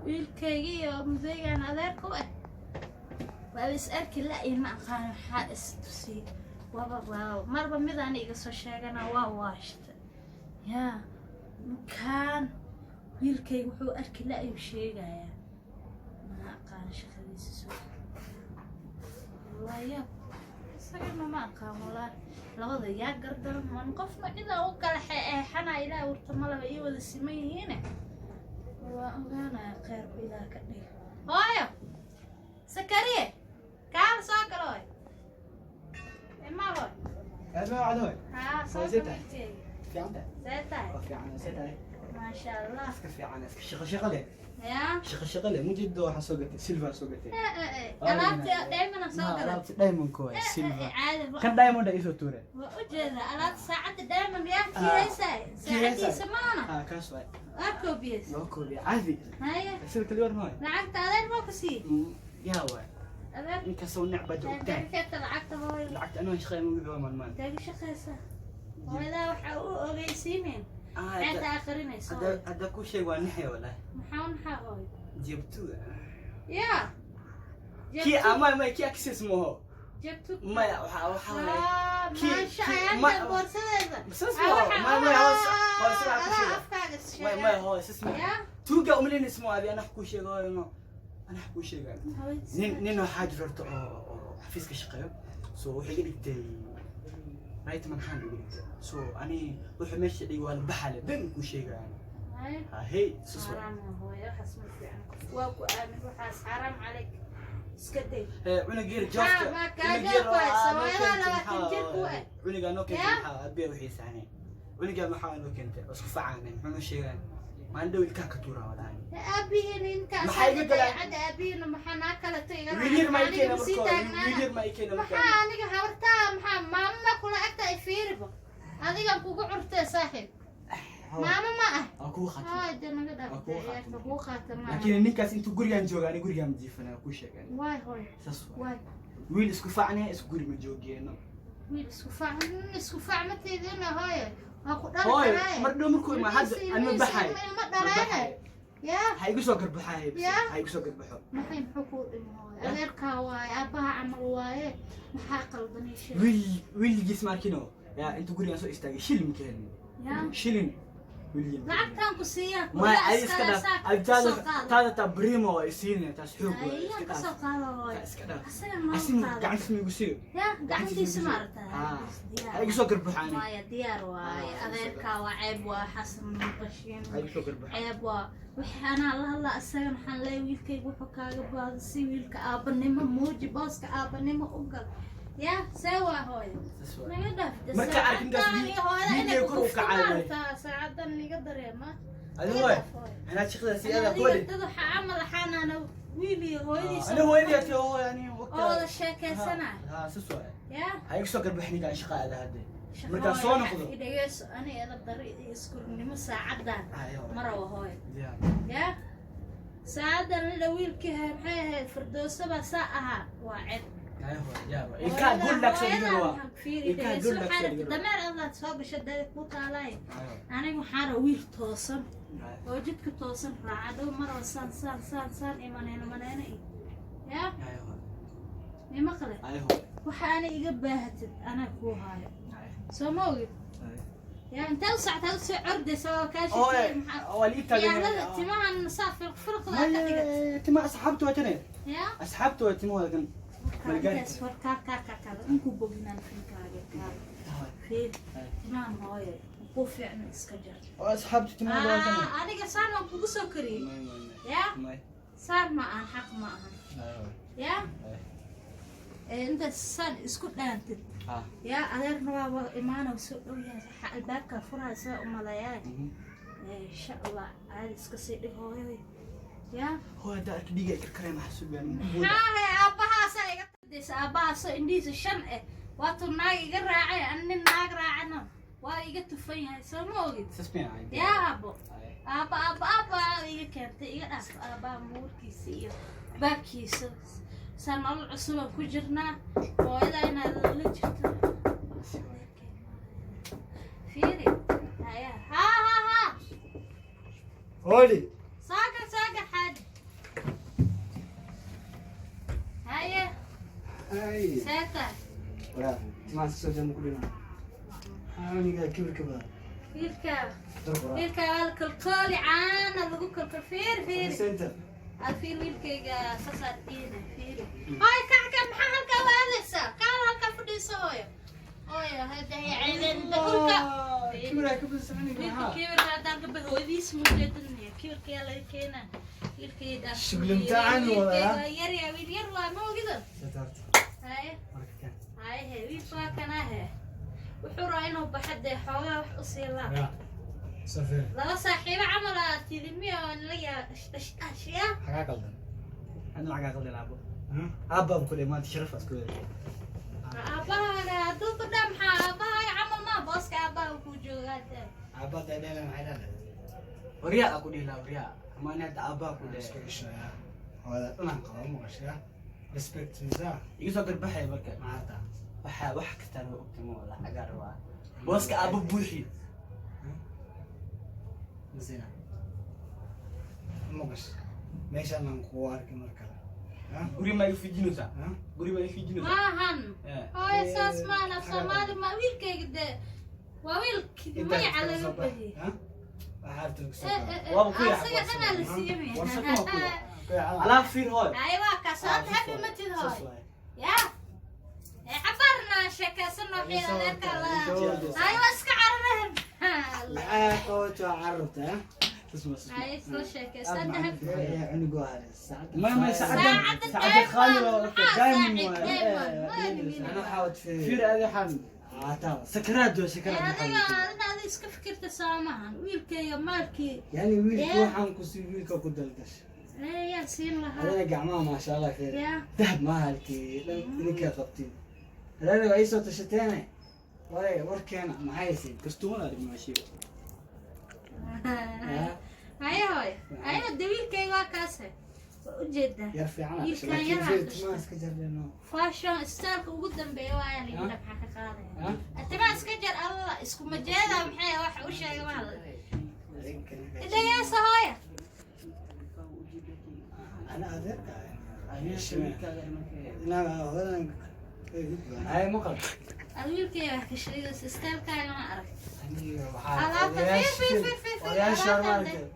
Wiilkayga iyo mudaygaan adeerka u ah waaba is arki la-in. Ma aqaan waxaa is tusiyey. Waaba waa marba midaan iga soo sheegana waa waashta. Yaa ninkaan wiilkayga wuxuu arki la-ayuu sheegayaa. Ma aqaan shaqadiisa soo. Waa yaab, isagana ma aqaan walaa. Labada yaa gardaran? Man qofna cidaa u kala eexana Ilaah warta malaba ii wada siman yihiine. Waa ogaanaya, kheyrku Ilaah ka dhiga. Hooyo Sakariye, kaal soo galo. Hooy, imaa hooy. Aad ma wacdo? Haa, soo Waa see galo. tahay? Wiilkayga. Fiican tahay? See tahay? Waa fiican, see tahay? Maasha Allah. Iska fiican, iska shaqo shaqo leh. Yaa. Shaqo shaqo leh. Mujeedo waxaan soo gatay, silver soo gatay. Alaabta diamond soo gaday. Alaabta diamond waay, silver. Caadi. Kan diamond ay soo tuure. Waa ujeedaa alaabta saacadda diamond. Yaa kii Ah, haysaay? Kii haysaay. Saacadiisa maana? Ah, kaas waay. Waa koobiyes. Loo koobiya caadi. Haye. Sida kali war maayo. Lacagta adeer maa ku siiyey? Yaa waay. Adeer. Inkastoo necbad ogtahay. Keenta lacagta, hooyo. Lacagta anoo shaqeeya ma wixii maalmaan. Intee ka shaqaysa hooyadaa? Waxa u ogeysiineen ceenta akrinayso. Hadda ku sheeg, waa nixya wallahi. Maxaa u naxaa, hooyo? Jebtu. Yaa. Kii ama ma kii access moho. Jebtu. Maya, waxa waay. Maasha ayaanta boorsadeeda. Saas ma ma hoos hoos waxaa ku Adaa sheega. afkaaga May sheega. May hoos isma. Yaa. Tuuga umaleyn ismo adi. Ana ku sheego no. Ana ku sheega. Nin waxaa jirto oo xafiiska shaqeeyo. So wuxuu iga dhigtay right man hand iga dhigtay. So ani wuxuu meesha dhigay waa la baxale ben ku sheegaya. Ha hey, sus waay. Xaaraam waa, hooyo, waxaas ma fiicna. Waa ku aamin waxaas, xaaraam calayk, iska day. Ee cunug yar joofka. Ma gaajo ku hayso, hooyadaa 20 jir ku eh. Cunuga noo keentay. Ya? Maxaa abiya wixii saanay. Cunuga maxaa noo keentay? Isku facaanay. Muxuu noo sheegaa? Maalin dhow ilkaha ka tuuraa walahi. Aabihiin ninka. Maxaa iga galaan? Dabeecadda aabihiina maxaa naa kaleto iga Wiil yar ma ii aniga keena masii marka hore. Wiil taagnaana. yar ma ii keena marka. Maxaa aniga habartaa, maxaa maamama kula egta? Ay fiiribo, adigan kugu curtee saaxiib, maamo ma ah. Waa kugu qaatay. Haa, de naga dhaaf. Waa kugu ciyaarta qaatay. Kugu qaata maaha. Laakiin ninkaas intuu gurigaan jooga ani gurigaan ma jiifanaa, kuu sheegan. Waay hooy. Saas waay. Waay. Wiil isku facnaya isku guri ma joogeeno. Wiil isku fac, nin isku fac ma tiidina, hooyo, waa ku dhali Hooy, karaaye. mar dhow markuu imaa hadda ani ma baxay. Ilmo dhaleene yaa. Ha igu soo garbaxaay. Ya? Ha igu soo garbaxo. Maxay, muxuu kuu dhimo, hooyo? Adeerkaa waaye, aabbaha camal waaye. Maxaa qaldanay? Sheeg. Wiil wiilgiis maarkino yaa intuu gurigaan soo istaagay shilin ka helin. Yaa. Shilin wiilgii. Lacagtaan ku siiyaa. Ma ay iska dhaaf. Ay taada taada taa brimo ay siinaya, taas xoog waay. Ayaa iska kasoo dhaaf. qaada, hooyo. Taa iska dhaaf. Asaga noo asin qaada. Gacantiis ma igu siiyo. Yaa gacantiisa maaragtaa. Ah, ha igu soo garbaxo ani. Maya, diyaar waaye. Ah, adeerkaa waa ceeb, waa xasan bashiin. Ha igu soo garbaxo. Ceeb waa wixii anaa la hadlaa isagan. Waxaan leeyahay wiilkayga wuxuu kaaga baada si wiilka aabanimo muuji, booska aabanimo u gal. Yaa see waa, hooyo? Saas waay. Naga dhaaf de. Marka arkin taas Saacadan iyo hooyada inay wiilkay ku kor u kufto kacay waay. maaragtaa, saacadan iga dareema. Adiga Naga waay. dhaaf, hooyo. Anaa shaqada si adaa Adiga kuwadi. dad waxaa camal waxaanaana wiil iyo hooyadiisa Ana hooyadii ati oo yani oo wada sheekeysana. Ha, saas waay. Yaa. Ha igu soo garbax ninkaan, shaqa aada hadde markaan soo noqdo. Dhegeyso, ani edab dari iyo iskurnimo saacadan Ayo. ma rabo, hooyo. Diyaar. Yaa saacadan la wiilkii maxay ahayd, Firdowsa baa saa ahaa, waa ceb. Ayo hooy, diyaar waay. Ilkaha good luck soo dhigan waa. Ilkaha good luck soo dhigan waa. Dameer adaad soo gasha dee ku taalaay. Ayo. Aniga waxaan rabaa wiil toosan Ayo. oo jidka toosan raaca dhow maraba saan saan saan saan imaneeno maneeno iyo yaa. Ayo hooy. Ima qale. Ayo hooy. Waxa ana iga baahatid anaa kuu haayo. Ayo. Soo ma ogid? Ayo. Yaa intee u soctaa, usoo ordaysa oo kaa Hooy, shakiyay maxaa? waa lii taagan. Ciyaarada timahan saa firq firqda ka dhigat. Maya, tima asxaabtu waa tane. Yaa. Asxaabtu waa timahooda kan. Malgaari. Intaas war kaa kaa kaa kaa inkuu boginaan finkaaga kaa fiir timahan, hooyo, kuu fiicna iska jar. Oo asxaabtu timahooda waa kan. Ah, aniga saan waan kugu soo kariyey. May may may. Yaa. May. Saan ma ahan, xaq ma ahan. Ayo hooy. Yaa. Ayo. Ee intaas saan isku dhaantid. Ah. Yaa adeerna waaba imaanow, soo dhow yahay, waxa albaabkaa furaya saa u maleeyaa. Insha Allah caadi iska sii dhig, hooyaday. Yaa. Hooy, hadda arki dhiiga karkaraya, maxaa sugaan? Maxaa aabbahaasa iga tadaysa? Aabbahaasoo indhihiisa shan eh waatuu naag iga raacay. Ani nin naag raacana waa iga tufan yahay, soo ma ogid? Saas ma ahayn. Yaa aabbo. Ayo. Aabba aabba aabba iga keentay, iga dhaaf aabbaha muurkiisa iyo baabkiisa. Saa nolol cusubaan ku jirnaa, hooyada inaad la jirto. Fiiri haya, haa haa haa. Hooy. Saaga saaga. Waraa, timaha soo jeedna ku dhina. Aniga kibirka badan. Wiilka Dar waraa. wiilka waa la kalkooli, caana lagu kalkol. Fiir, fiir. Center. Aad fiir wiilkayga, saasaa dhiina, fiiri. Hooy, kac kac, maxaa halkaa u aadaysaa? Kaal halkaa fadhiiso, hooyo. Hooyo, hadda hay ceebeen dhulka. Kibira ka badan aniga. Wiilka Maxaa? kibirka haddaan ka baxo, hooyadiis mujeedinaya. Kibirka yaa laga keenaa? Wiilkayda. Shuglimtaan wadaa. Wiilkayga yar yaa, wiil yar waa, ma ogido? Sadarta. Haye. Marka kan. Haye, he, wiilka waa kanaahe. Wuxuu rabaa inuu baxo, dee xoogaa wax u sii laab. Ya. Safir. Laba saaxiibo camal aa tidimiyo la yaa ash ash yaa. Xagaa qaldan. Ana lacagaa qaldan, aabo. Aabba ku dhe maanta sharaf asku leeyahay. Aabbahaaga hadduu ku dhaa, maxaa aabbahaaga camal maa booska aabbaha kuu joogaa dee. Aabba dheedheela maxay dhahdaa? Waryaa aa ku dhihi lahaa, waryaa. Ama ani hadda aabbaa ku dhe. Iska ishaaya. Hooyada dhalan qaba maqashaa. Respect misa. Iga soo garbaxaya marka. Maanta. Waxaa wax kastaan waa ogtay, ma wada lacagaa rabaa. Booska aabba buuxi. Masina. Maqash. Meeshaan aan kugu arkay mar kale. Ha? Guri ma iga fijinaysaa? Ha? Guri ma iga fijinaysaa? Maahan. Eh. Hooyo, saas maahan, af Soomaali ma wiilkayga dee waa wiil magaca laga badiyey. Ha? Waxaa aragtay ku soo baxay. Waaba ku yax- Asaga dhanaa la siiyey. Warsato waa ku yax. Alaab fiir, hooy. Ay, waa kaas hadda happy matid, Saas hooy. waaye. Yaa ee cabarna sheekaysan waxii adeerka la. Ay, waa iska carareen. Maxaa qabato carruurta? Ha? Saas waa, saas waa. Ay, soo sheekaysan happy. Cunugu waa saacadda. Ma saacaddan Saacadda saacadda qaali waa, diamond, maxaa diamond saacid waaye. diamond? Eh, Ma nimin. Ana waxaa wad fiir. Fiir adi waxaan Aataa. sakaraad waa, sakaraad Adiga waxaan. adina adiga iska fikirta soomahan wiilkayga maalkii. Yani wiilka Yeah. waxaan ku sii wiilka ku dalgashay. Yaa siin lahaa? Adina gacmaha maasha Allah fiir. Yaa. Dahab ma halkii dhan idinkaa qabtiin. Reer ay soo tashateene. Waray warkeena maxay haysiin? Kastuumada dhimaashiga. Ya. Haye hooy, haye de, wiilkayga waa kaase, waa ujeedaa. Yar fiican aad dhashay. Wiilkan Laakiin yar fiir aad timaha iska jarleeno. Fashion styleka ugu dambeeya waa la yidhi, maxaa ka qaadaya? Ha? Timaha iska jar, Allah isku majeeda, maxay wax u sheegay maal dhegeysa, hooya. Ana adeerka. Inaa hooyadan ay maqal. Ad wiilkayga wax ka sheegaysa, stylekaaga ma arag. Aniga waxaa Alaabta fiir, fiir, fiir, fiir, fiir. odayaasha Alaabtan maaragtay.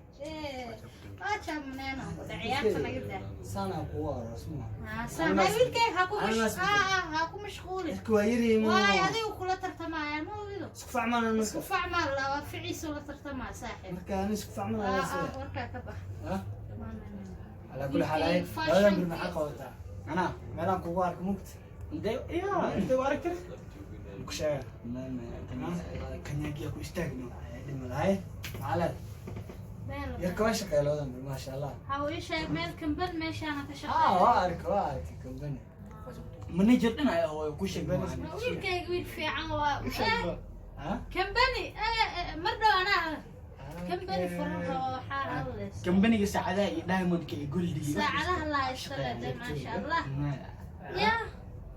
Waa jabneen oo ciyaarta naga daa. Saanaa kugu aroos ma. Saan wiilkayga ha ku Ananas. ha ku mashquulin. Dadku waa yarihiin. Waay, adigu kula tartamaya, ma ogido? Isku facmaan Isku marka. facmaa la waa ficiisa la tartamaya, saaxiib. Marka ani isku facmaan ayaa sida. Warkaa ka bax. Ha? Ala kulli xaal ay labadan bir maxaa qabataa? Anaa Meelaan kugu arko mugta. intee yaa intee u aragtay? Ku sheega. Ma kanyagiya ku istaagno. Dhima lahay. Maxaa leedahay? Yarka waa shaqeeya labadan bir maasha Allah. Ha uu ii sheeg meel kamban meeshaana ka Ah, shaqeeya. waa arkay, waa arkay company. Manager dhan ayaa hooyo ku sheeg. Wiilkayga wiil fiican waa. Ha? Kambani mar dhow anaa kambani furan rabo, waxaa hadlaysa. Kambaniga saacadaha iyo diamondka iyo goldiga. Saacadaha laa istaleeday, maasha Allah. Yaa.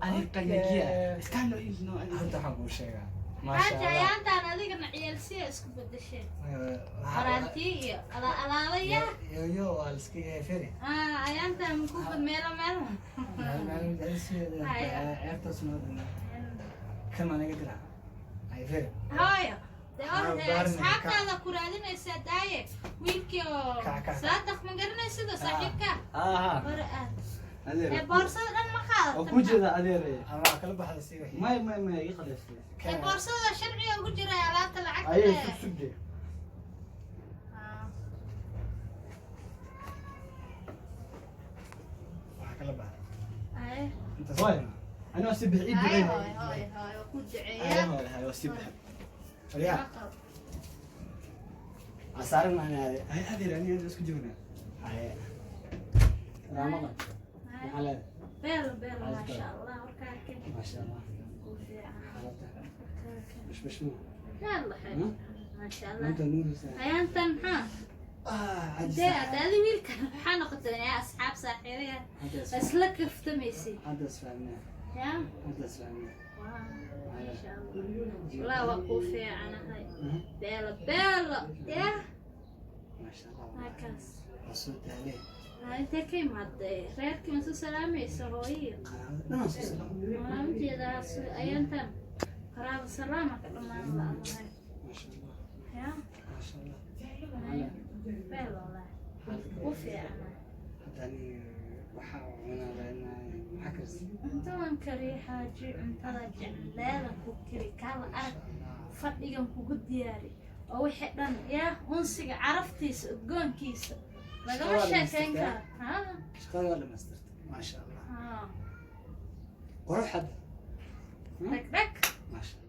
Adeer kanyagiya iskaano no. Horta waxaan kuu sheegaa. Maasha Xaaja, Allah. ayaantaan adigana ciyaalsiya isku bedesheen. Faraantii iyo alaaba yaa. Yo yo waa la iska yahay feri. Ayaantaan mukuba meelo meelo. Ceertaas noo dhima. Kan aniga dira. Ay feri. Hooyo. Dee Ah, orde baarin, asxaabtaada ku raadinaysaa daaye wiilkii oo Kac, kac. Saadaq ma garanaysido saaxiibka Aha. hore aad. Adeer. Ee boorsada dhan ma Oo qaadata. ku jeeda, adeer. Ama waa kala baxda si wixii. May may may iga qadaystay. Ee boorsada sharciga ugu jira alaabta lacagta Ayay leh. sug sugde. Waxaa kala baxda. Ay. Intaas. Hooy. Ani waa si bixi Ay, ducay. hooy, hooy, hooy, waa ku duceeyaa. Hooy, hooy, waa si bixi. Waryaa. Casaaran aan aaday. Ay adeer, ani isku joognaa. Ay. Raamada. Maxaa leedahay? Beelo, beelo, maasha Allah, warkaa keen. Maasha Allah. Ku fiican. Xaaladda. Bashbash ma. Yalla, xeer. Maasha Allah. Maanta nuuraysaa. Ayaantan maxaa? Ah, cajis. Dee, hadda adi wiilkan maxaa noqotay yaa asxaab saaxiibaya Hadda is isla kaftamaysay. Hadda is fahmnaa. Yaa? Hadda is fahmnaa. Waa, maasha Allah. Wallah waa kuu fiicanahay. Beelo, beelo, yaa? Maasha Allah. Halkaas. Waa soo daalay. Intee ka imaaday? Reerkii ma soo salaamaysa, hooyiyo? Qaraabada dhan aan soo salaamay. Maalinteedaas ayaantan qaraabo salaama ka dhammaan la-dahay. Maasha Allah. Ya. Maasha Allah. Beel walahi u fiicana. Hadda ani waxaa cunaa leenahay, maxaa karisa? Cunto waan kariye, xaaji. Cuntada jecleeda ku kari, kaala arag. Fadhigan kugu diyaari oo wixii dhan yaa unsiga, caraftiisa, udgoonkiisa lagama Shaqada waa sheekeyn karo, ha. Shaqada waa dhamaystirtay, maasha Allah. Ha. Qurux hadda. Dhag dhag. Maasha Allah.